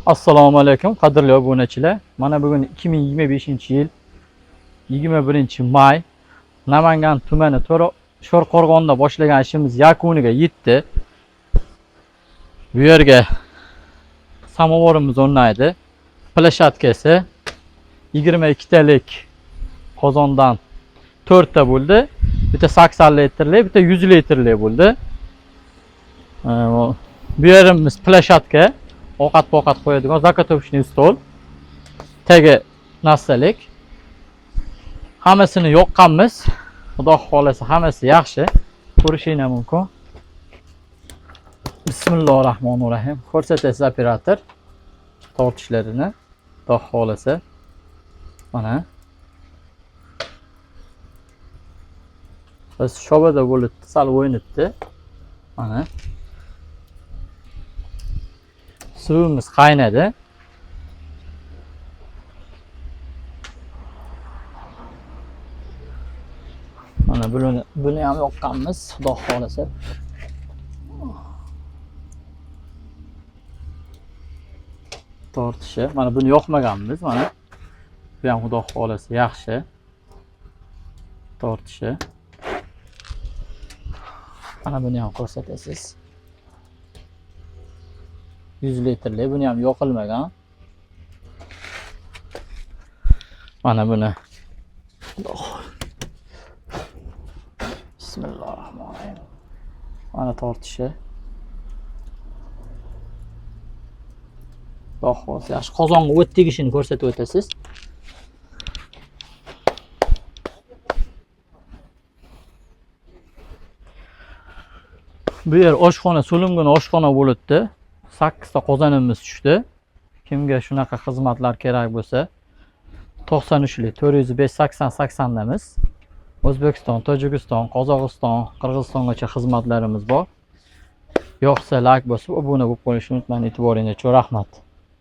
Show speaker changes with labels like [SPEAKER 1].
[SPEAKER 1] Assalomu alaykum qadrli obunachilar. Mana bugun 2025-yil 21 may Namangan tumani Sho'rqo'rg'onda boshlagan ishimiz yakuniga yetdi. Bu yerga samovarimiz o'rnaydi. Plashatkasi 22 talik qozondan 4 ta bo'ldi. Bitta 80 litrli, bitta 100 litrli bo'ldi. Bu yerimiz plashatka, ovqat-povqat qo'yadigan zakotopочный stol. Tagi nassalik. Hammasini yoqqanmiz. Xudo xolasa hammasi yaxshi. Ko'rishinglar mumkin. Bismillahirrohmanirrohim. Ko'rsatasiz operator tortishlarini. Xudo xolasa. Mana. Biz shobada bo'libdi, sal o'ynibdi. Mana. Suvimiz qaynadi. Mana buni ham yoqqanmiz, Xudo xolasa. Tortishi. Mana buni yoqmaganmiz, mana. Bu ham Xudo xolasa yaxshi. Tortishi. Mana buni ham ko'rsatasiz. 100 litrli, buni ham yoqilmagan. Mana buni. Bismillahirrohmanirrohim. Mana tortishi. Xudo xohlasa yaxshi. Qozonga o't tegishini ko'rsatib o'tasiz. Bu yer oshxona, so'limgina oshxona bo'libdi. 8 ta qozonimiz tushdi. Kimga shunaqa xizmatlar kerak bo'lsa, 93lik 405 80 80 damiz. O'zbekiston, Tojikiston, Qozog'iston, Qirg'izistongacha xizmatlarimiz bor. Yoqsa like bosib, obuna bo'lib qo'yishni unutmang. E'tiboringizga rahmat.